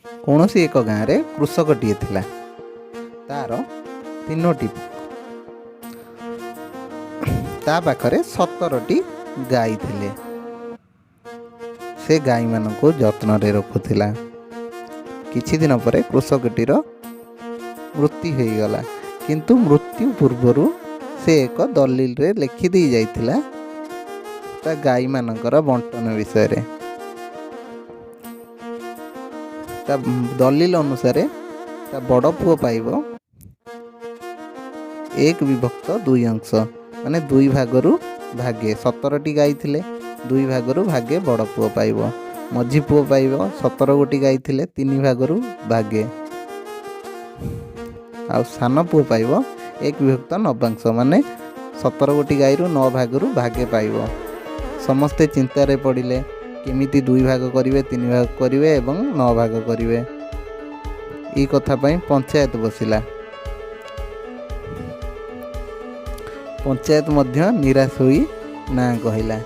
କୌଣସି ଏକ ଗାଁରେ କୃଷକଟିଏ ଥିଲା। ତାର ତିନୋଟି, ତା ପାଖରେ 17ଟି ଗାଈ ଥିଲେ। ସେ ଗାଈମାନଙ୍କୁ ଯତ୍ନରେ ରଖୁଥିଲା। କିଛି ଦିନ ପରେ କୃଷକଟିର ମୃତ୍ୟୁ ହୋଇଗଲା। କିନ୍ତୁ ମୃତ୍ୟୁ ପୂର୍ବରୁ ସେ ଏକ ଦଲିଲରେ ଲେଖିଦେଇ ଯାଇଥିଲା ତା ଗାଈମାନଙ୍କର ବଣ୍ଟନ ବିଷୟରେ। ତା ଦଲିଲ ଅନୁସାରେ ତା ବଡ଼ ପୁଅ ପାଇବ ଏକ ବିଭକ୍ତ ଦୁଇ ଅଂଶ, ମାନେ ଦୁଇ ଭାଗରୁ ଭାଗେ। 17ଟି ଗାଈ ଥିଲେ, ଦୁଇ ଭାଗରୁ ଭାଗେ ବଡ଼ ପୁଅ ପାଇବ। ମଝି ପୁଅ ପାଇବ, 17 ଗୋଟି ଗାଈ ଥିଲେ, ତିନି ଭାଗରୁ ଭାଗେ। ଆଉ ସାନ ପୁଅ ପାଇବ ଏକ ବିଭକ୍ତ ନବାଂଶ, ମାନେ 17 ଗୋଟି ଗାଈରୁ ନଅ ଭାଗରୁ ଭାଗେ ପାଇବ। ସମସ୍ତେ ଚିନ୍ତାରେ ପଡ଼ିଲେ, କେମିତି ଦୁଇ ଭାଗ କରିବେ, ତିନି ଭାଗ କରିବେ ଏବଂ ନଅ ଭାଗ କରିବେ। ଏଇ କଥା ପାଇଁ ପଞ୍ଚାୟତ ବସିଲା। ପଞ୍ଚାୟତ ମଧ୍ୟ ନିରାଶ ହୋଇ ନାଁ କହିଲା।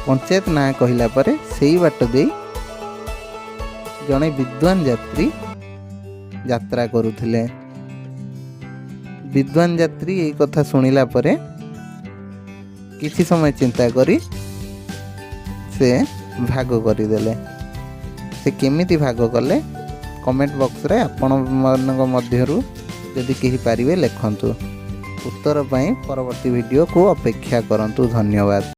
ପଞ୍ଚାୟତ ନାଁ କହିଲା ପରେ ସେଇ ବାଟ ଦେଇ ଜଣେ ବିଦ୍ୱାନ ଯାତ୍ରୀ ଯାତ୍ରା କରୁଥିଲେ। ବିଦ୍ୱାନ ଯାତ୍ରୀ ଏଇ କଥା ଶୁଣିଲା ପରେ କିଛି ସମୟ ଚିନ୍ତା କରି ସେ ଭାଗ କରିଦେଲେ। ସେ କେମିତି ଭାଗ କଲେ, କମେଣ୍ଟ ବକ୍ସରେ ଆପଣମାନଙ୍କ ମଧ୍ୟରୁ ଯଦି କେହି ପାରିବେ ଲେଖନ୍ତୁ। ଉତ୍ତର ପାଇଁ ପରବର୍ତ୍ତୀ ଭିଡ଼ିଓକୁ ଅପେକ୍ଷା କରନ୍ତୁ। ଧନ୍ୟବାଦ।